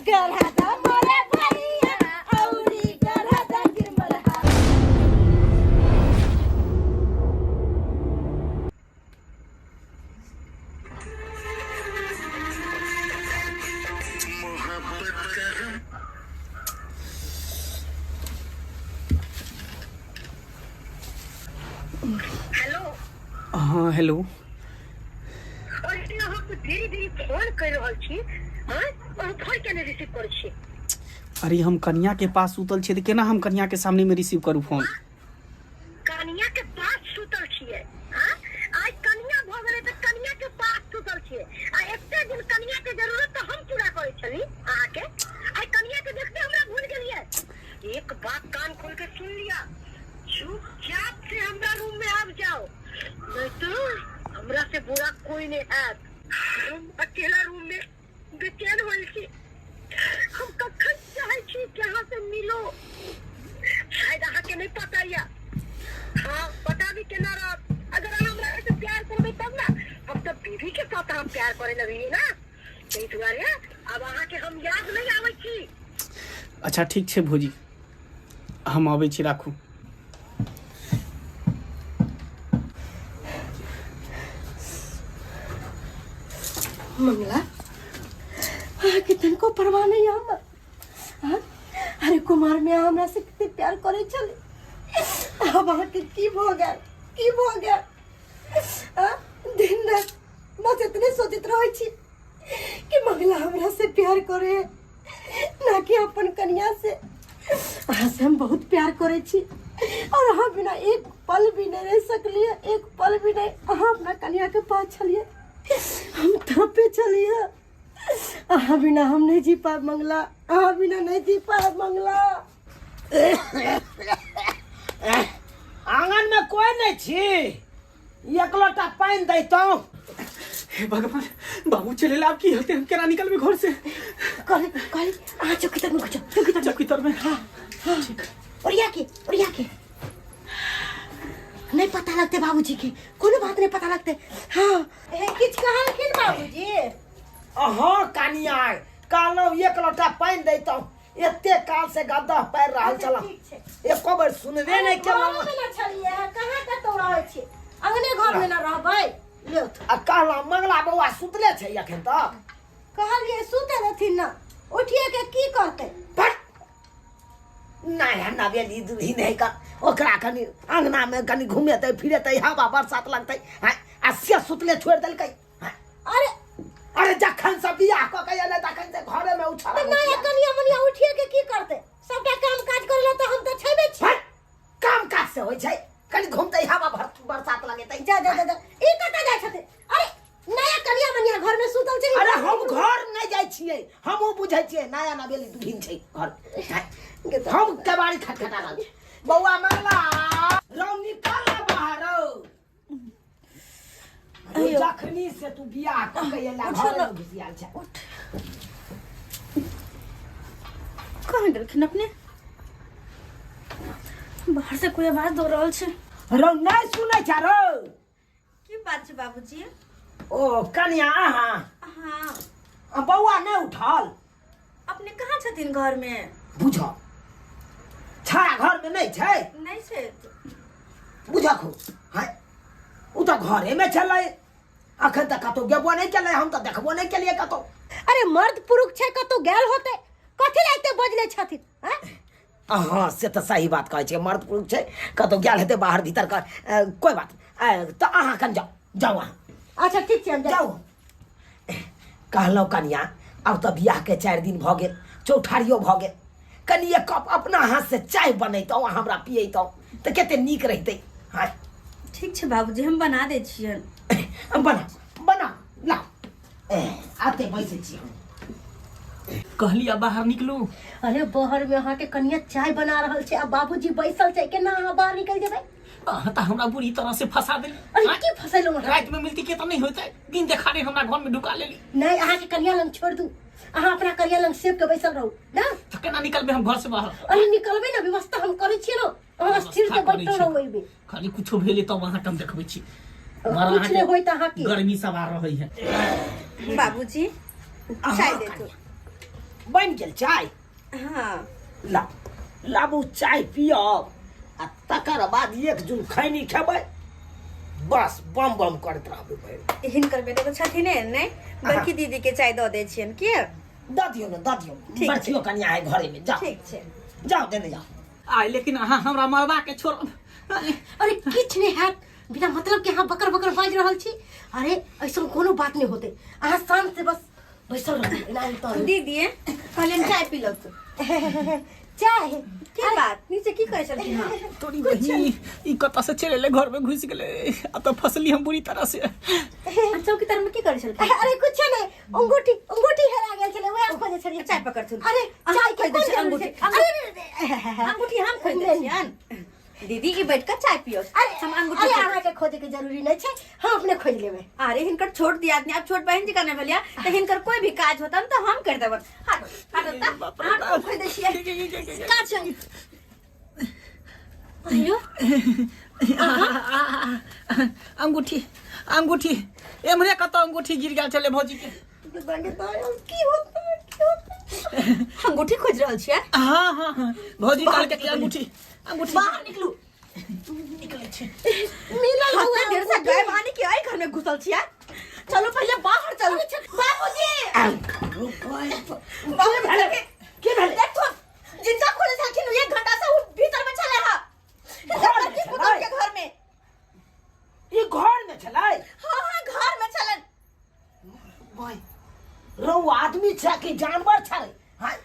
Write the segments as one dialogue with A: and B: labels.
A: गढ़ा दा मोरे भैया औरी गढ़ा दा गिरमल हार।
B: हेलो।
C: हाँ, हेलो।
B: अरे, अहाँके देरी देरी फोन कर रहल छी, हाँ, अहाँ फोन किया नहि रिसीव करै छी?
C: अरे, हम कनिया के पास सुतल छियै तऽ केना हम कनिया के सामने में रिसीव करू फोन?
B: कनिया के पास सुतल छियै? हाँ, आइ कनिया भऽ गेलै तऽ कनिया के पास सुतल छियै, आ एते दिन कनिया के जरूरत तऽ हम पूरा करै छली अहाँके, आइ कनिया के देखते हमरा भूल गेलियै। एक बात कान खोल के सुन लिया, चुपचाप से हमरा रूम में आबि जाओ, नहीं तो हमरा से बुरा कोई नहीं हैत। हम अकेला रूम में बेचैन होल छी। हम कखन चाहै छी कि अहाँ से मिलो, शायद अहाँके नहीं पता या। हाँ, पता भी केना रहत? अगर अहाँ हमरा से प्यार करबै तब ना। हम तऽ बीवी के साथ हम प्यार करे लगलियै ना, ताहि दुआरे आब अहाँके हम याद नहीं आबै छी।
C: अच्छा, ठीक छै भौजी, हम अबै छी, राखू।
A: मंगला, अहाँके तनिको परवाह नहीं है हमर? हाँ? अरे, कुमार में अहाँ हमरा से कते प्यार करे छले, अब अहाँके की भऽ गेल, की भऽ गेल? हाँ? दिन रात बस इतने सोचैत रहै छी कि मंगला हमरा से प्यार करे, ना कि अपन कनिया से। अहाँ से हम बहुत प्यार करे छी और अहाँ बिना एक पल भी नहीं रह सकलिए, एक पल भी नहीं। अहाँ अपना कनिया के पास छलिए, हम तड़पे छलिए। अहाँ बिना हम नहीं जी पाएब मंगला, अहाँ बिना नहीं जी पाएब मंगला।
D: आंगन में कोई नहीं छी, एक लोटा पानि दैतहुँ।
C: हे भगवान, बाबू चले ला, की होते? हम केना निकलबे घर से?
A: कहली कहली, अहाँ चौकी तर में घुसो, चौकी तर।
C: चौकी तर में?
A: हाँ हाँ,
C: ठीक।
A: ओरिया के, ओरिया के, नहीं पता लगते बाबूजी के, कोनो बात नहीं पता लगते। हाँ, ए, किछ कहलखिन बाबूजी?
D: अहाँ कनिया, कहलहुँ एक लोटा पानि दैतहुँ। एते काल से गद्दा पारि रहल
A: अच्छा,
D: छल,
A: ठीक छै।
D: एको बेर सुनबे नहि केलहुँ।
A: घरमे ने छलियै, कहाँ कतौ रहै छी? अंगने घरमे ने रहबै, लियौ।
D: आ कहलहुँ, मंगला बौआ सुतले छै एखन तक?
A: कहलियै सुते रहथिन ने, उठिए के की करतै?
D: भट नया नवेली दुल्हिन है का, ओकरा कनि अंगना में कनि घुमेतै फिरेतै, हवा बरसात लगतै, आँय, आ से सुतले छोड़ि देलकै, आँय।
A: अरे
D: अरे, जखन से बियाह कऽ के एलै तखन से घरे में उछल।
A: तऽ नया कनिया मनिया उठिए के की करतै? सबटा काम काज करै लए तऽ हम तऽ छेबे छी।
D: हट, काम काज से होइ छै, कनि घुमतै, हवा बरसात लगेतै।
A: जा जा जा जा, ई कतऽ जाइ छथिन? अरे, नया कनिया मनिया घर में सुतल छै।
D: अरे, हम घर नहि जाइ छियै, हमहूँ बुझै छियै नया नवेली दुल्हिन छै घर। हम केबाड़ी खटखटा रहल छी। बौआ मंगला, रौ निकल ना बाहर रौ।
A: अय्यो।
D: जखनी से तू बियाह कऽ के एला,
A: उठो
D: घरे
A: ना।
D: में घुसियाल छै।
A: उठ।
E: कहाँ गेलखिन अपने? बाहर से कोई आवाज दऽ रहल छै।
D: रौ, नहि सुनै छ रौ?
E: की बात छै बाबूजी?
D: ओ कनिया, अहाँ?
E: हाँ।
D: आ बौआ नहि उठल?
E: अपने कहाँ छथिन घर में?
D: बुझ, छाया घर में नहि छै?
E: नहीं छै।
D: बुझक हो हाय, ओ तऽ घरे में छलै, अखन तक कतौ गेबो नहि केलै, हम तऽ देखबो नहि केलियै कतौ।
A: अरे, मर्द पुरुष छै, कतौ गेल होते, कथी ला एते बजले छथिन, आँय?
D: हँ, से तऽ सही बात कहै छियै, मर्द पुरुष छै, कतौ गेल हेतै बाहर भीतर के, कोइ बात नहि। तऽ अहाँ कन जाउ, जाउ अहाँ।
A: अच्छा, ठीक छै, हम जाइ।
D: जाउ। कहलहुँ कनिया, आब तऽ बियाहके 4 दिन भऽ गेल, चौठारियो भऽ गेल, कनि एक कप अपना हाथ से चाय बनैतहुँ आ हमरा पियैतहुँ तऽ कते नीक रहितै। हाँ।
E: ठीक छै बाबूजी, हम बना दै छियनि।
D: बना बना, लाउ। आते बैसै छी हम।
C: कहली आ बाहर निकलू।
A: अरे, बाहर में अहाँ के कनिया चाय बना रहल छै आ बाबूजी बैसल छै, केना अहाँ बाहर निकल जेबै?
C: अहाँ तऽ हमरा बुरी तरह से फंसा देली।
A: अरे, की फसेलहुँ अहाँ?
C: राति में मिलती के तऽ नहीं होते, दिन देखारे हमरा घर में ढुका लेली।
A: नहीं, अहाँ के कनिया लंग छोड़ दू, अहाँ अपना कनिया लंग सेब के बैसल रहू ना।
C: तऽ केना निकलबै हम घर से बाहर?
A: अरे, निकलबै ना, व्यवस्था हम करै छियै ना, अहाँ स्थिर से
C: व्यवस्था करै
A: बैठल
C: छी।
A: रहू ओहिमे।
C: खाली कुछो भेलै तब अहाँके हम देखबै छी।
A: कुछ नहि होइत अहाँके।
C: गर्मी सवार रहै है।
E: बाबूजी, चाय दे दू।
D: बनि गेल चाय?
E: हाँ।
D: ला लाबू चाय पियब आ तकर बाद एक जुन खैनी खेबै, बस बम बम करैत रहबै भरि।
E: हिनकर बेटा तऽ छथिन नहि, बड़की दीदी के चाय दऽ दै छियनि के?
D: दऽ दियौ ने, दऽ दियौ।
E: ठीक।
D: बड़कियो कनिया है घरे में, जाओ।
E: ठीक छै।
D: जाओ, देने जाओ।
C: आइ लेकिन अहाँ हमरा मरबा के छोड़ब।
A: अरे किछु नहि हैत, बिना मतलब के अहाँ बकर बकर बाजि रहल छी। अरे ऐसन कोनो बात नहि होतै, अहाँ शांत से बस बैसल रहू, एना नहि तरू।
E: दीदी कहलियनि चाय पी लौतु।
A: चाय?
E: की बात, नीचे की करै छलखिन हँ?
C: तोरी बहिन, ई कतऽ से चलि एलै, घर में घुसि गेलै, आ तऽ फसली हम बुरी तरह से।
E: आ चौकी तर में की करै छलखिन?
A: अरे कुछ नहि, अंगूठी अंगूठी हेरा गेल छलै, वएह खोजै छलियै।
E: चाय पकड़थुन।
A: अरे
E: अहाँ
A: चाय के
E: खोजि दै
A: कोन
E: छियै
A: जरूरी
E: अंगूठी।
A: छै? अरे, अरे,
E: अंगूठी हम खोजि दै छियनि। दीदी ई बैठ के चाय पियो।
A: अरे
E: हम अंगूठी
A: अरे
E: खोजि-
A: अहाँके खोजे के जरूरी नहि छै, हम अपने खोजि लेबै।
E: अरे हिनकर छोट दियादनी, आब छोट बहन जी का नहि भेलिया, तऽ हिनकर कोई भी काज होतन तऽ हम कर देबन। हट हट तऽ
C: बाप रे
E: हट,
C: बाप।
E: खोजि दै छियै। का छै? अयो।
C: अंगूठी अंगूठी एम्हरे कतऽ अंगूठी गिर गेल छलै भौजी के।
A: की होतै, की होतै?
E: अंगूठी खोजि रहल छियै?
C: हाँ हाँ हाँ, भौजी कहलकै कि अंगूठी अंगूठी।
E: बाहर निकलू।
C: निकलै छै।
A: मिलल
E: हते
A: हुआ
E: देर से गायब आने के आई घर में घुसल छियै। चलो पहले बाहर चलो। बाबूजी,
D: की भेलै? की भेलै?
E: देखो जिनका खोजे छलखिन एक घंटा से उ भीतर में छले हा।
D: घर में
E: बड़की
D: छलै?
E: पुतोह के घर में।
D: ई घर में छलै?
E: हाँ हाँ, घर में छलन।
D: भाई रौ, आदमी छै कि जानवर छै? हाय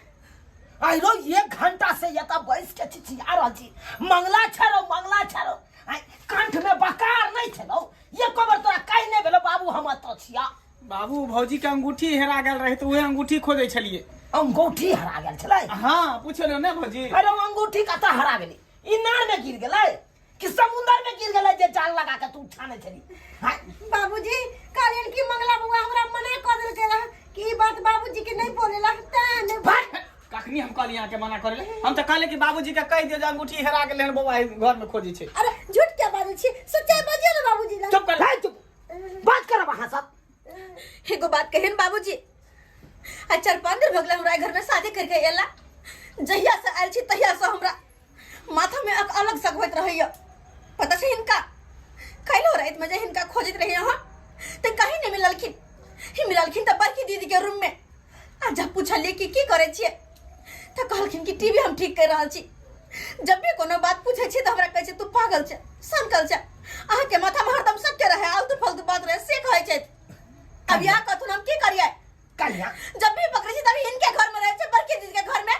D: आइ रौ, एक घंटा से एतऽ बैस के चिचिया रहल छी, मंगला छै रौ, मंगला छै रौ। आइ कंठ में बकार नहि छलौ, एको बेर तोरा कहि नहि भेलौ बाबू हम एतऽ छिया?
C: बाबू, भौजी के अंगूठी हेरा गेल रहे तऽ उहे अंगूठी खोजै छलियै।
D: अंगूठी हरा गेल छलै?
C: हाँ, पूछे ने भौजी।
D: अरे अंगूठी कतऽ हरा गेलै? इनार में गिर गेलै कि समुंदर में गिर गेलै जे जाल लगा के तू छाने छली? हाय।
A: बाबूजी कहलियन कि मंगला बउआ हमरा मना कऽ देलकै रह कि ई बात बाबूजी के नहीं बोलेला, तें नहि।
D: भाग।
C: कखनी हम कहलियै अहाँके मना करै लए? हम तऽ कहलियै कि बाबूजी के कहि दियौ जे अंगूठी हेरा गेलै हन, बौआ घर में खोजै छै।
A: अरे झूठ क्या बाजै छी, सच्चाई बाजियौ ने बाबूजी लग।
C: चुप कर।
D: हाय, चुप, बात करब अहाँ सब।
E: एगो बात कहियन बाबूजी, आ 4-5 दिन भऽ गेलै हमरा घर में शादी करके एला, जहिया से आयल छी तहिया से हमरा माथा में एक अलग शक होइत रहैया। पता छै हिनका काल्हि राति में जे हिनका खोजैत रहियै हम तऽ कहीं नहि मिललखिन। ही मिललखिन तऽ बड़की दीदी के रूम में, आ जब पूछलियै कि की करै छियै तऽ कहलखिन कि टीवी हम ठीक कर रहल छी। जब भी कोनो बात पूछै छियै तऽ हमरा कहै छै तू पागल छै, सनकल छै, अहाँके माथा में हरदम सबके रहै, आलतू फालतू बात रहै, से कहै छथि। अब यहाँ कहथुन हम की करियै?
D: कन्या,
E: जब भी पकड़ै छी तभी हिनके घर में रहै छै, बड़की दीदी के घर में।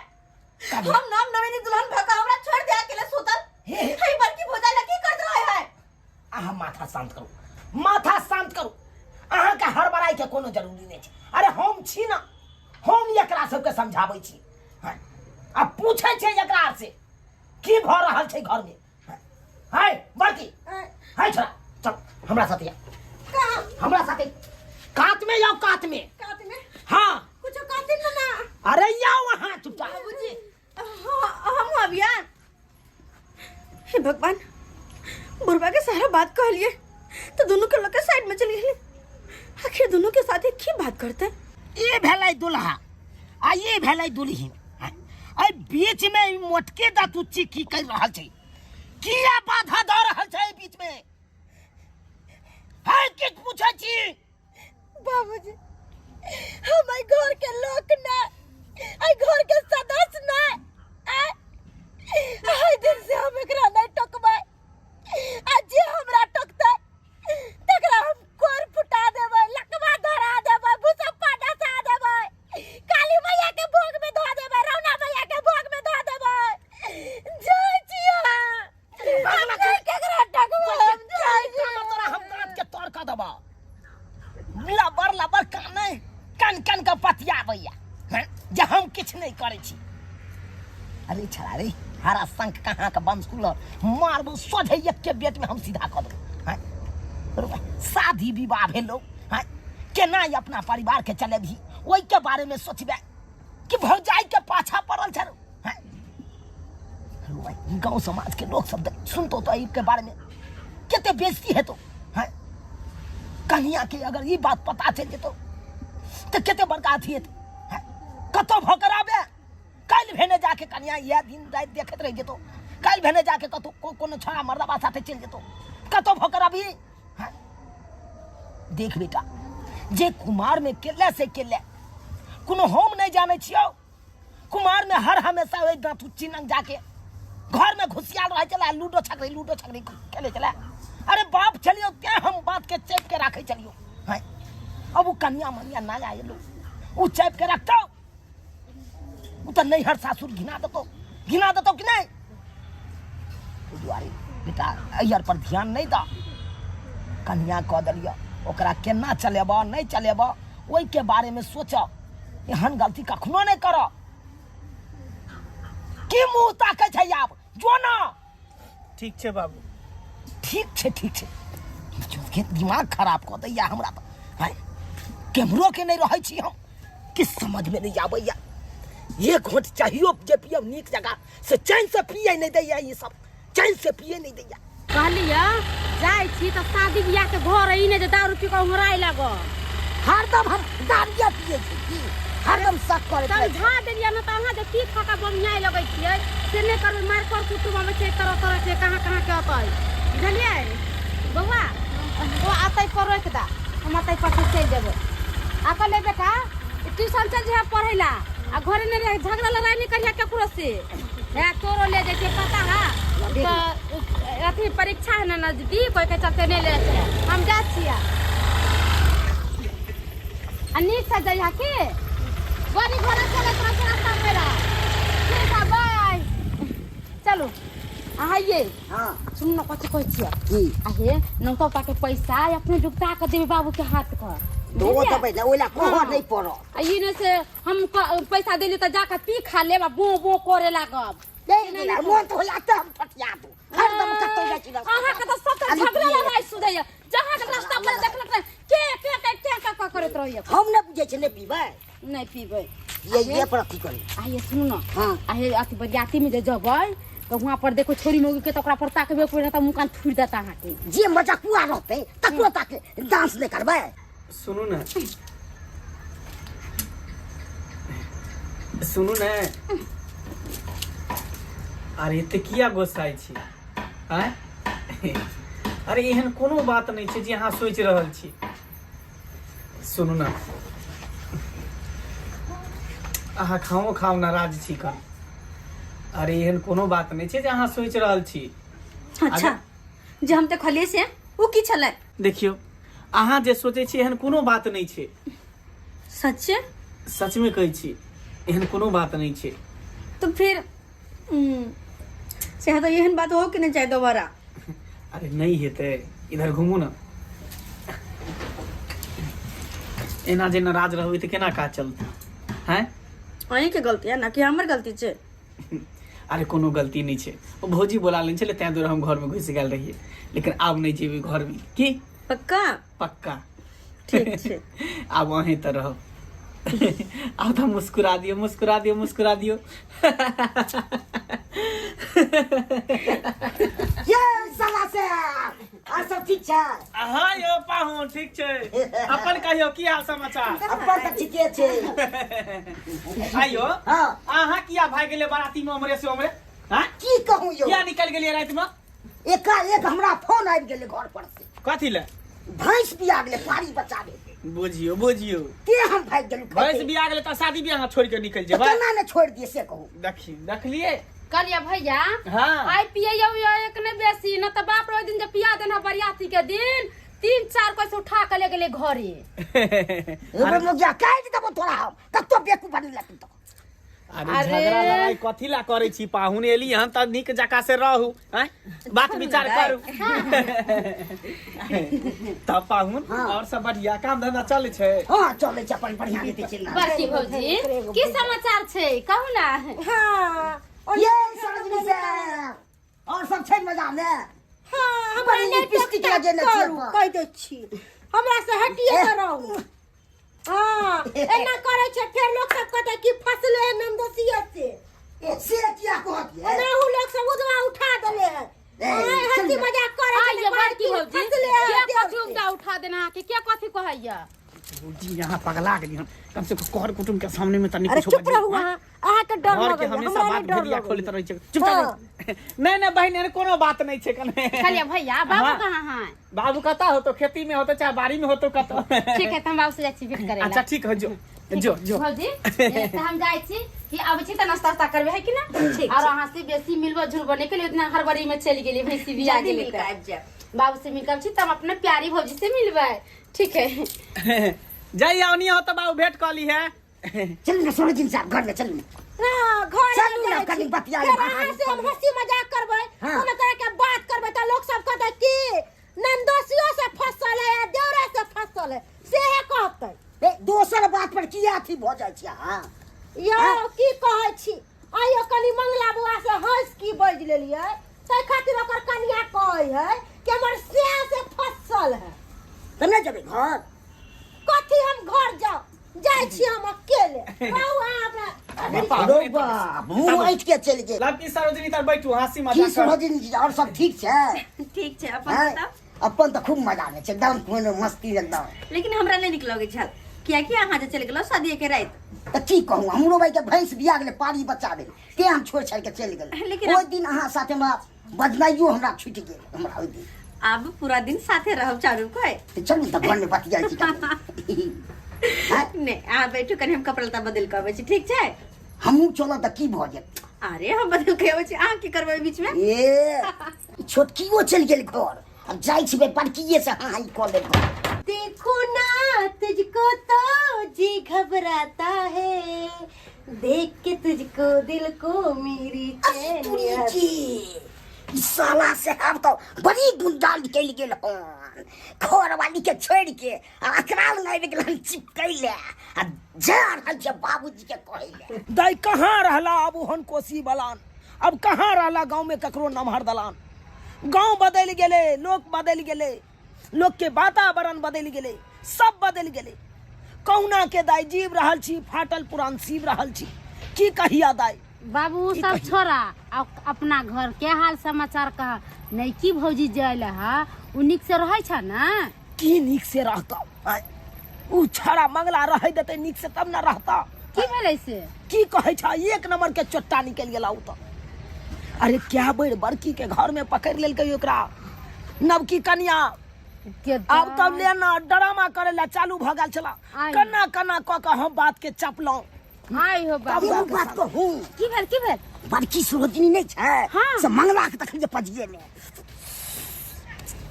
D: कन्या।
E: हम नाम नवेनी दुल्हन भऽ कऽ हमरा छोड़ दे अकेले सुतल।
D: हे, हे।
E: हे बड़की भौजाई लए की करैत रहै है?
D: अहाँ माथा शांत करू, माथा शांत करू, अहाँके हड़बड़ाइ के कोनो जरूरी नहि छै। अरे हम छी ने, हम एकरा सबके समझाबै छी। हँ, आ पूछै छै एकरा से की भऽ रहल छै घरमे। हाय बड़की, हाय छोरा, चल हमरा साथे आ।
A: कहाँ?
D: हमरा साथे कात में जाओ, कात में।
A: कात में?
D: हाँ।
A: कुछो कहथिन ना ना।
D: अरे जाओ वहाँ चुपचाप।
E: बाबूजी, हाँ, हम अभियान। हे भगवान, बुढ़वा के सारा बात कहलिए तो दोनों के लोग के साइड में चल गेले, आखिर दोनों के साथ एक ही बात करते।
D: ई भेलै दुल्हा आ ई भेलै दुल्हिन, एहि बीच में ई मोटके दातुच्ची की कर रहल छै? किया बाधा दऽ रहल छै एहि बीच में? है किछु पूछै छी।
A: बाबूजी, हम एहि घर के लोक ना, एहि घर के सदस्य ना। एहि दिन से हम एकरा नहीं टोकबै, आ जे हमरा टोकतै तकरा हम कोर फुटा देबै, लकवा धरा देबै, भूसप्पा डसा देबै, काली मैया के भोग में धो देबै, रौना मैया के भोग में धो देबै। जय जिया, हम नहीं केकरा टोकबै, हम जय जिया।
D: तोरा हम दाँत के तोड़ कऽ देबौ। लबर लबर कानै कन कन के पतियाबैया हैं, जे हम किछु नहि करै छी। अरे छड़ा रे, हरा शंख कहाँ के बंसकुल मारबो सोझे एक बेट में हम सीधा कऽ देबो। हैं, अरे शादी विवाह भेलो हैं, केना ई अपना परिवार के चलेबही ओहि के बारे में सोचबे कि भौजाई के पाछा पड़ल छल? हैं, अरे भाई, गांव समाज के लोग सब सुनतो तो के बारे में कते बेइज्जती हेतो। हैं, कन्या के अगर ई बात पता चल जेतो तो कते बड़का अथी हेतै। हैं, कतौ भऽ के जाके कनिया इएह दिन राति देखैत रहि जेतौ, काल्हि भेने जाके कतौ कोनो छौड़ा मर्दबा साथे चलि जेतौ, कतौ भऽ अभी। हाँ? देख बेटा, जे कुमार में केले से केले, कोनो हम नहीं जाने छियौ। कुमार में हर हमेशा ओहि दाँतु चिनंग जाके घर में घुसियाल रहे चला, लूडो छकरी लूडो छकरी खेले चला। अरे बाप चलियो ते हम बात के चेप के राखे चलियो। हैं अब वो कन्या मनिया ना आए लो, वो चेप के रखता वो तो नैहर सासुर घिना देतो, घिना देतो कि नहीं। दुआरे बेटा अयर पर ध्यान नहीं दा, कन्या कह दिलियो ओकरा केना चलेब नहीं चलेब ओहि के बारे में सोच, एहन गलती कखनो नहीं कर। की मुंह ताकै छै आब जो ना।
C: ठीक छै बाबू,
D: ठीक छै ठीक छै। के दिमाग खराब कऽ दैया हमरा तऽ। हैं केम्हरो के नहीं रहै छी हम, कि समझ में नहीं आबैया। एक घोट चाहियो जे पियब नीक जगह से चैन से पिए नहीं दैया, ई सब चैन से पिए नहीं दैया।
F: कहलियै जाइ छी तऽ शादी बियाह के घर ई नहि जे दारू पी कऽ उमराय लागब।
D: हरदम हम दारुए पिए छी की हरदम शक करैत रहै छी।
F: समझा देलियै ने तऽ अहाँ जे पी खा कऽ बमियाइ लगै छियै से नहि करबै। मारि कर कुटुम अबै छै तरह तरह के, कहाँ कहाँ के अतै, बुझलियै बौआ? ओ अतै पर रोकि दे, हम अतै पर से चलि जेबै। आ कहलियै बेटा ट्यूशन चलि जइहे पढ़ै लए आ घरे नहि रह, झगड़ा लड़ाइ नहि करिहे ककरो से। हे तोरो ले जाइ छै पता है तऽ अथी परीक्षा है ने नजदीक, ओहिके चलते नहि ले जाइ छै। हम जाइ छियै आ नीक से जइहा की गाड़ी घोड़ा चलैत रहै छै रास्ता मेरा। ठीक है बाय, चलू। अहाँ ये
D: हाँ
F: सुन न कथी कहै छियै
D: की
F: आ हे नौका के पैसा अपने जुगता के देबै बाबू के हाथ पर।
D: दो देबै ने, ओहि ला कहऽ
F: हाँ।
D: नहीं पड़त।
F: आ ई ने से हम पैसा देली तऽ जाके पी खा लेब आ बो बो करे लागब।
D: मोन तऽ होइया तऽ हम ठठिया दू, हरदम कतौ जाइ छी रास्ता
F: अहाँ के तऽ सब
D: खाली
F: झगड़ा
D: पिए।
F: लड़ाई सुधैया, जहाँ के रास्ता पर देखलक तऽ के के के के के के करैत रहैया।
D: हम नहि बुझै छी, नहि पीबै
F: नहि पीबै
D: ये पर अथी करी।
F: आ ये सुनू न,
D: हाँ।
F: आ ये अथी बरियाती में जे जबै तऽ वहाँ पर देखो छोरी मौगी के तऽ ओकरा पर ताकबे कोइ नहि तऽ मुँह कान थुरि देता अहाँके।
D: जे मजाकुआ रहतै तकरो ताके डांस नहि करबै।
C: सुनू ने, सुनू ने, अरे एते किया गोस्साइ छी आँय? अरे एहन कोनो बात नहि छै जे अहाँ सोचि रहल छी। सुनू ने, अहाँ खाओ खाओ नाराज छी कन। अरे एहन कोनो बात नहि छै जे अहाँ सोचि रहल छी।
E: अच्छा जे हम देखलियै से ओ की छलै?
C: देखियौ अहाँ जे सोचै छी एहन कोनो बात नहि छै।
E: सच्चे?
C: सचमे कहै छी एहन कोनो बात नहि छै।
E: तो फिर से तऽ एहन बात हो के नहि चाही दोबारा।
C: अरे नहीं हेतै, इधर घूमू ना। एना जे नाराज रहबै तऽ केना काज चलतै हैं?
E: अहीँके गलती है ना कि हमर गलती छै?
C: अरे कोनो गलती नहि छै, ओ भौजी बोला लेने छलै तैं दुआरे हम घरमे घुसि गेल रहियै, लेकिन आब नहि जेबै घरमे। की
E: पक्का?
C: पक्का।
E: ठीक छै।
C: आब अहीं तऽ रहब। आब तऽ मुस्कुरा दियौ, मुस्कुरा दियौ, मुस्कुरा दियौ।
D: ये साला से आर सब ठीक छै?
C: हाँ यौ पाहुन ठीक छै, अपन कहियौ की हाल समाचार?
D: अपन तऽ ठीके छै।
C: आइयो
D: हाँ।
C: अहाँ किया भागि गेलियै बाराती में उमरे से उमरे? हाँ?
D: की कहूँ यौ,
C: किया निकल गेलियै राति में?
D: एकाएक हमरा फोन आबि गेलै घर पर से।
C: कथी ले?
D: भैंस बिया गेलै पारी बचाबे के।
C: बुझियौ बुझियौ
D: के हम भागि गेलहुँ
C: भैंस
D: खाइते।
C: बिया गेलै तऽ शादी बियाह अहाँ छोड़ि के निकलि
D: तऽ
C: जेबै?
D: केना ने छोड़ि दियै से कहू।
C: देखी देखलियै?
F: कहलियै भैया
C: हाँ।
F: आइ पियै एक नहि बेसी न तऽ बाप रे ओहि दिन जे पिया देना बरियाती के दिन 3-4 पैसा उठा के ले गेलै घरे।
D: एगो मुगिया काटि देबो तोरा हम, कतो बेकूफ बनी लग तो।
C: अरे झगड़ा लड़ाई कथी ला करै छी पाहुन एली हन तऽ नीक जकाँ से रहू आँय बात विचार करू। तब पाहुन और सब बढ़िया काम धंधा चलै छै?
D: हाँ चलै छै अपन बढ़िया रीति छै।
F: बड़की भौजी की समाचार छै कहू ना।
A: हाँ
D: ये सरोजनी से और सब छै मजा में?
A: हाँ हमरा
D: बड़ी
A: नहि
D: लिपस्टिक
A: टोकता
D: लगेने छियै
A: करू,
D: अपन।
A: कहि दै छी हमरा से हटिए के रहू। हाँ एना करै छै फेर लोक सब कहतै कि फसले है नंदोसिया से।
D: ए, से किया कहत ये?
A: एनाहु लोक सब उदवा उठा देले है।
D: ए,
A: आय हंसी
D: चल।
A: मजाक करै छै
F: आइए
A: तऽ
F: बड़की
A: कहै कि
F: भौजी
A: फसले है
F: के
A: देव
F: कथी
A: से।
F: उगदा उठा देना अहाँके के कथी कहैया?
C: भौजी यहाँ पगला गेली हन, कम से कम कर कुटुम के सामने में तनी
A: अरे
C: कुछो
A: चुप
C: बजियौ,
A: रहू
C: हाँ?
A: अहाँ, अहाँके डर
C: घर के
A: लगैया,
C: हमेशा
A: हमरा
C: बात
A: नहि डर
C: भेड़िया खोलैत
A: लगैया।
C: रहै छै। चुप
A: हाँ।
C: नहीं नहीं बहिन, एहन कोनो बात नहीं छै कने।
F: चलिए भैया, बाबू
C: हाँ।
F: कहाँ है?
C: बाबू कतऽ होतो, खेती में होतो चाहे बाड़ी में होतो कतऽ।
F: ठीक है, तऽ हम बाबू से जाइ छी भेंट करे।
C: अच्छा ठीक है, जो जो जो।
F: भौजी, तऽ हम जाइ छी कि आबै छी तऽ नाश्ता उस्ता करबै है कि ना?
E: ठीक।
F: और अहाँ से बेसी मिलबो जुलबो नहीं केलियै, उतना हड़बड़ी में चलि गेलियै, भैंसी बिया
E: जल्दी
F: गेलै
E: मिल के
F: तऽ।
E: आबि जायब।
F: बाबू से मिलकर छी तऽ हम अपना प्यारी भौजी से मिलबै। ठीक है,
C: जाइए ओनी हो तो बाबू भेंट कऽ ली है।
D: चलू ने सरोजिनी साहब, घर में चलू ने।
A: ना, घर
D: चलू
A: नहि
D: ने,
A: जाइ
D: कनी
A: छी।
D: बतिया
A: फेर
D: लेब,
A: अहाँ से हम हंसी मजाक करबै,
D: हाँ।
A: कोनो तरह के बात करबै तऽ लोक सब कहतै कि नंदोसियो से फसल है या देवरा से फसल है, सेहे कहतै।
D: ए, दोसर बात पर किया अथी भऽ जाइ छी अहाँ?
A: यौ
D: हाँ।
A: की कहै छी, आइयो कनी मंगला बुआ से हंस की बाजि लेलियै, ताहि खातिर ओकर कनिया कहै है कि हमर स्याह से फसल है।
D: तऽ नहि जेबै घर?
A: कथी हम घर जाउ, जाइ छी हम अकेले। कहू अहाँ अपना।
C: अरे बाप
D: रौ
C: रे,
D: बाप, मुँह ऐठ के चलि गेल।
C: लड़की सरोजिनी तर बैठू, हंसी
D: की
C: मजाक करू।
D: सरोजिनी जी, और सब ठीक छै?
E: ठीक छै, अपन
D: हैं?
E: बताउ।
D: अपन तऽ खूब मजा आबै छै एकदम, कोनो मस्ती एकदम।
E: लेकिन हमरा नहि नीक लगै छल, कियाकि अहाँ जे चलि गेलहुँ शादीए के राति।
D: तऽ की कहू, हमरो भाई के भैंस बिया गेलै, पारी बच्चा भेल, तें हम छोड़ि छाड़ि के चलि गेलहुँ।
E: लेकिन
D: ओहि दिन अहाँ साथे हमरा बजनाइयो हमरा छुटि गेल हमरा ओहि दिन।
E: आब पूरा दिन साथे रहब चारू कोइ।
D: तऽ चलू तऽ घरमे बतियाइ छी कनी। हैं?
E: नहि, अहाँ बैठू कनि, हम कपड़ा लत्ता बदलि कऽ अबै छी, ठीक छै?
D: हमहूँ चलब तऽ की भऽ जायत?
E: अरे हम बदलि कऽ अबै छी, अहाँ की करबै ओहि बीचमे?
D: ए छोटकियो चलि गेल घर, अब जाइ छी बड़किए से हाँ हाँ कऽ लेब।
A: देखो ना तुझको तो जी घबराता है, देख के तुझको दिल को मेरी चैन
D: अस्तुरी
A: आती।
D: जी, ई साला साहब तऽ बड़ी गुंडा निकलि गेल हन, घरवाली के छोड़ि के आ अकरा लग आबि गेल हन चिपकै ले आ जा रहल छै बाबूजी के कहै ले।
G: दाइ कहाँ रहला अब ओहन कोसी बलान, अब कहाँ रहला गाँव में ककरो नमहर दलान। गाँव बदलि गेलै, लोक बदलि गेलै, लोकके वातावरण बदलि गेलै, सब बदलि गेलै। कहुना के दाइ जीव रहल छी, फाटल पुरान सीब रहल छी, की कहिया दाइ।
F: बाबू
G: की
F: सब
G: कही?
F: छोड़ा, आ अपना घर के हाल समाचार कह। नैकी भौजी जायल है, उ नीक से रहै छ ना?
G: की नीक से रहता आँय? उ छड़ा मंगला रहै देतै नीक से तब ना रहता।
F: की भेलै से?
G: की कहै छ, एक नंबर के चोट्टा निकलि गेला उ तऽ। अरे क्या बेर बड़की के घर में पकड़ि लेलकै ओकरा नवकी कनिया।
F: के
G: आब तब लेना ड्रामा करे ला चालू भऽ गेल छला।
F: आइ।
G: कना कना कऽ कऽ हम बात के चपलहुँ।
F: आइ हो बाबू।
D: एगो बात कहू?
F: की भेल, की भेल?
D: बड़की सरोजिनी नहि छै
F: हाँ।
D: से मंगला के तखन जे पजिएले।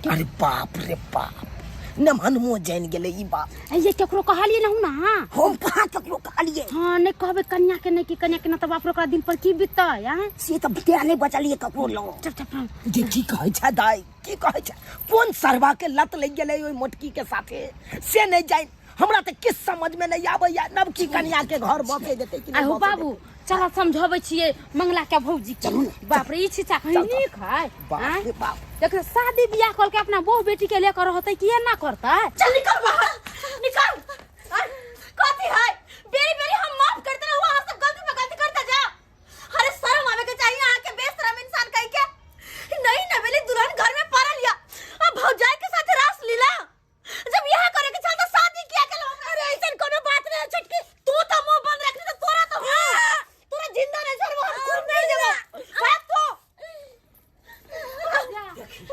G: अरे बाप रे बाप, नमहनमो जानि गेलै ई बात।
F: ये केकरो कहलियै ना ना?
D: हम कहाँ ककरो कहलियै।
F: हाँ, नहीं कहबै कन्या के, नहीं कि कन्या के ना तऽ बाप रे ओकरा दिल पर की बीततै आँय?
D: से तऽ तें नहि बचलियै ककरो लग।
F: चुप चुप रह।
G: जे की कहै छै दाइ, की कहै छै, कोन सरवा के लत लागि गेलै ओहि मोटकी के साथे से नहि जानि। हमरा तऽ किछु समझ में नहि आबैया, नवकी कन्या के घर बसै देतै कि नहि
F: आहो
G: बसै
F: बाबू
G: देतै।
F: चल समझाबै छियै मंगला के भौजी के।
D: चलू ने।
F: बाप रे, ई छिचा कहीं
G: चल, चल।
F: नीक है
G: बाप
F: आँय?
G: रे बाप।
F: देख शादी बियाह कर के अपना बहू बेटी के लेकर रहतै कि एना करतै?
E: चल निकल बाहर, निकल। अरे, कथी है, बेरी बेरी हम माफ करते रहू, अहाँ सब गलती पे गलती करते जा। अरे शर्म आवे के चाहिए अहाँ के, बेशरम इंसान कह के। नहीं नवेली दुल्हन घर में पड़ल या अब भौजाई के साथ रास लीला। जब यह करे के छल त शादी किया केलो? अरे ऐसन कोनो बात नहीं छोटकी, तू तो मुंह बंद रखनी त तोरा तो तोरा जिंदा नहीं छोड़बो हम, खून नहीं देबो भाग तू।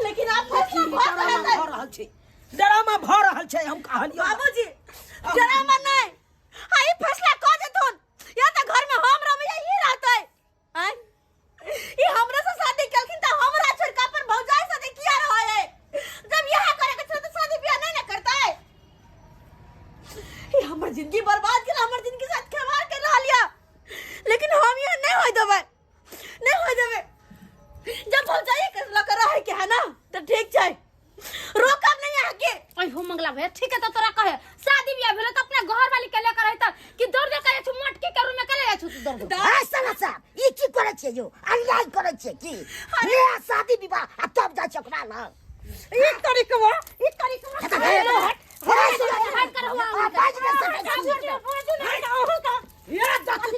E: लेकिन आप फैसला बहुत
G: ड्रामा
E: गलत है।
G: भऽ रहल छै, ड्रामा भऽ रहल छै, हम कहलियौ।
E: बाबूजी ड्रामा नहीं, हाँ ई फैसला क देथुन, या त घर में हम रहबै या ई रहतै। आँय ई हमरा से शादी केलखिन त हमरा छोड़ के अपन भौजाई साथे किया रहै है? जब यह करे के छल त शादी बियाह नहीं ना करतै। ई हमर जिंदगी बर्बाद केल, हमर जिंदगी साथ खिलवाड़ कर रहल या, लेकिन हम यह नहीं होय देबै, नहीं होय देबै। जब भौजाई के लऽ के रहै के है ना त ठीक छै, रोकब नहीं अहाँ के।
F: अइ हो मंगला भैया, ठीक है तो तोरा कहे शादी बियाह भेलो त अपना घर वाली के लेकर रहता कि दौड़ दे के छु मटकी के रूम में के ले जाइ छु तू दौड़ दौड़?
D: आ साला साहब, ई की करै छियै यौ? अन्याय करै छियै की? ले शादी विवाह आ तब जाइ छै ओकरा लग।
A: ई तरीकवा, ई तरीकवा।
D: हट, हट, हट, हट,
F: हट कर हुआ।
D: आ, बाजि नहि सकै छी।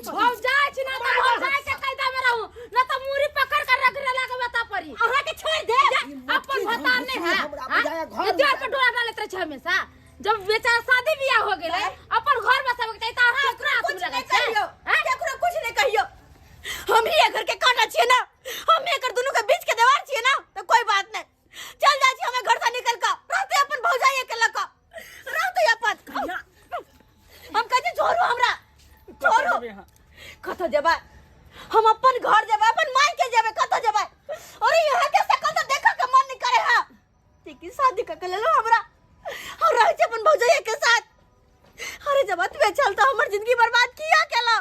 F: भौजाई छी ना त भौजाई के कायदा में रहू ना त मुरी पकड़ कर रख रे लागे बता परी।
A: अहाँ के छोड़ दे।
F: अपन भतार नहीं है
G: हमरा बुझाया घर
F: ये द्वार पर डोरा डालैत रहे छै हमेशा, जब बेचारा शादी बियाह हो
E: हम ही घर के कांटा छियै ना, हम ही एकर दुनू के बीच के दीवार छियै ना, तो कोई बात नहीं, चल जाइ छी हमें घर से निकल के, रहते अपन भौजाई के लक रहते अपन। हम कहै छी छोड़ू हमरा, छोड़ू।
C: जेबै अहाँ?
E: कतऽ जेबै हम? अपन घर जेबै, अपन माय के जेबै, कतऽ जेबै? अरे यहाँ के शकल तऽ देखऽ के मन नहीं करे है। लेकिन शादी कऽ के लेलहुँ हमरा, हम रहै छी अपन भौजाई के साथ। अरे जब अतबे छल तऽ हमर जिंदगी बर्बाद किया केला?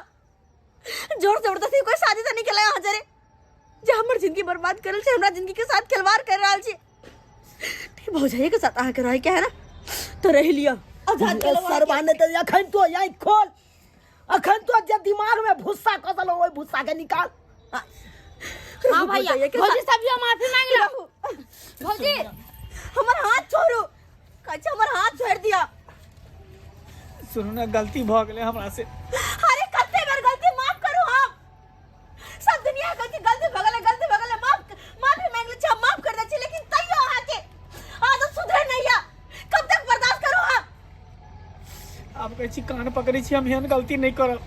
E: जोर जबरदस्ती कोई शादी तऽ नहीं केला यहाँ जरे जे हमर जिंदगी बर्बाद करल छै, हमरा जिंदगी के साथ खिलवाड़ कर रहल छी। भौजाई के साथ अहाँके रहै के है ना तो रहि लिअ। आजाद केलहुँ अहाँके।
G: सरबा नहि तऽ अखन तो आँखि खोल, अखन तो जे दिमाग में भुस्सा कसल ओहि भुस्सा के निकाल।
F: हाँ भैया, भौजी सब यो माफी मांग लो। भौजी
E: हमर हाथ छोड़ू, कहै छै हमर हाथ छोड़ दिया।
C: सुनू ने, गलती भऽ गेलै हमरा से।
E: अरे कते बेर गलती माफ करू हम? सब दुनिया कहै छै गलती भऽ गेलै, गलती भऽ गेलै, माफ माफी मांगि लै छी, हम माफ कर दै छी, लेकिन तैयो अहाँके आदत सुधरे नहीं है। कब तक बर्दाश्त करू हम?
C: आब कहै छी कान पकड़ै छी, हम एहन गलती नहि करब।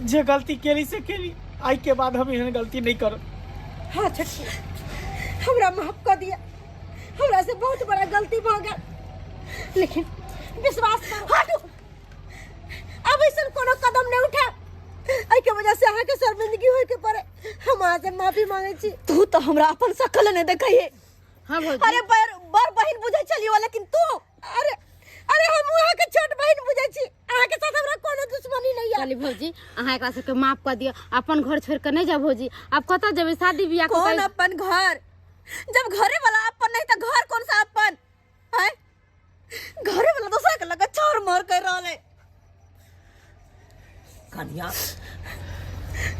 C: जे गलती केली से केली, आइ के बाद हम एहन गलती नहि करब।
A: हाँ छोटकी, हमरा माफ कर दिया, हमरा से बहुत बड़ा गलती भऽ गेल, लेकिन विश्वास करू,
E: हटू,
A: अब ऐसा कोनो कदम नहीं उठाएब एहि के वजह से अहाँके शर्मिंदगी होय के पड़े। हम अहाँ से माफी मांगे छी।
E: तू तो हमरा अपन शकल नहीं देखै।
F: हाँ भौजी।
E: अरे बर बर बहिन बुझै छलियो, लेकिन तू
A: अरे अरे हम अहाँ के छोट बहिन बुझै छी, अहाँ के साथ हमरा कोनो दुश्मनी नहीं है।
F: चली भौजी, अहाँ एकरा सबके माफ कर दियौ, अपन घर छोड़ के नहीं जाओ भौजी। आब कतऽ जेबै शादी बियाह कऽ?
E: कौन अपन घर? जब घरे वाला अपन नहीं तो घर कौन सा अपन है? घरे वाला दोसरा के लगा छोर मोर कर रहल है।
G: कनिया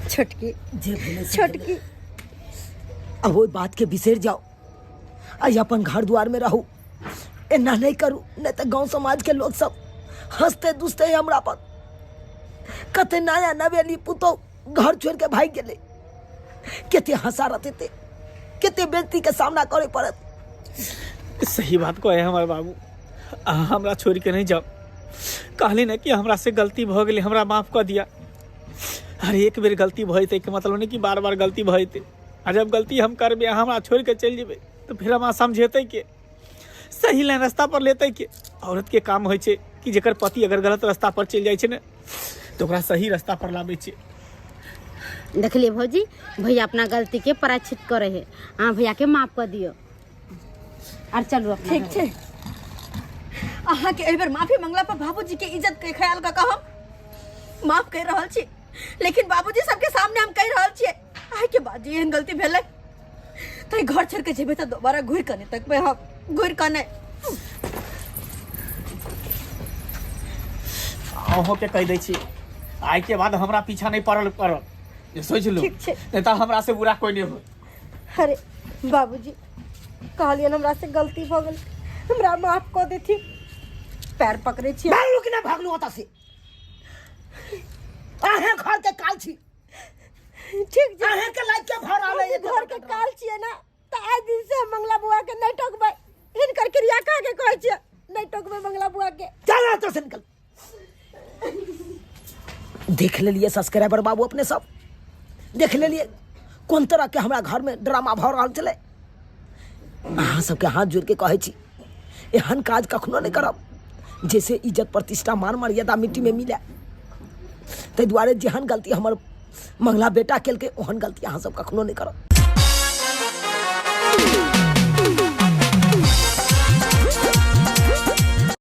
A: छोटकी,
G: जे भेलै से
A: छोटकी,
G: भेलै। अब ओहि बात के बिसरि जाओ, आइ अपन घर द्वार में रहू, एना नहीं करू, नहीं तऽ गांव समाज के लोग सब हंसते दुसते हमरा पर। कते नया नवेली पुतोह घर छोड़ के भागि गेलै, कते हंसा रहते, कते बेइज्जती के सामना करे पड़त।
C: सही बात कहे हमर बाबू, अहाँ हमरा छोड़ के नहीं जाओ। कहली ने कि हमरा से गलती भऽ गेलै, हमरा माफ कऽ दिया। अरे एक बेर गलती भऽ जेतै के मतलब नहीं कि बार बार गलती भऽ जेतै। आ जब गलती हम करबै, अहाँ हमरा छोड़ के चलि जेबै, तऽ फेर हमरा समझेतै के, सही लाइन रास्ता पर लेतै के? औरत के काम होइ छै कि जकर पति अगर गलत रास्ता पर चलि जाइ छै ने तऽ ओकरा सही रास्ता पर लाबै छै।
F: देखलिए भौजी, भैया अपना गलती के प्रायश्चित करे है। अहाँ भैया के माफ कर दियो और चलू अपना
E: ठीक
F: घर।
E: छै, अहाँके एहि बेर माफी मंगला पर बाबूजी के इज्जत के ख्याल कऽ कऽ हम माफ कहि रहल छी, लेकिन बाबूजी सबके सामने हम कहि रहल छियै, आइ के बाद जे एहन गलती भेलै तऽ ई घर छोड़ि कऽ जेबै तऽ दोबारा घुरि कऽ नहि तकबै हम, घुरि कऽ नहि।
C: अहूँके कहि दै छी, आइ के बाद हमरा पीछा नहि पड़ल करब, जे सोचि लू।
A: ठीक छै।
C: नहि तऽ हमरा से बुरा कोइ नहि होत।
A: अरे बाबूजी, कहलियनि हमरा से गलती भऽ गेल, हमरा माफ कऽ देथिन, पैर पकड़ै छी।
G: भागलू कि नहि भागलू ओतऽ से? अहें घर के काल छी।
A: ठीक छै।
G: अहें के लाइक के भर आले।
A: बाबूजी, घर के काल छियै ना, तऽ आइ दिन से हम मंगला बुआ के नहि टोकबै। हिनकर क्रिया कह के कहै छियै, नहि टोकबै मंगला बुआ के।
G: चल एतऽ से निकल। देख लेलिए सब्सक्राइबर बाबू, अपने सब देख लेलिए कोन तरह के हमरा घर में ड्रामा भऽ रहल छलै। अहाँ सबके हाथ जोड़ के कहै छी, एहन काज कखनो नहि करब जैसे इज्जत प्रतिष्ठा मान मर्यादा मिट्टी में मिले। ताहि दुआरे जेहन गलती हमर मंगला बेटा केलकै, ओहन गलती अहाँ सब कखनो नहि करब।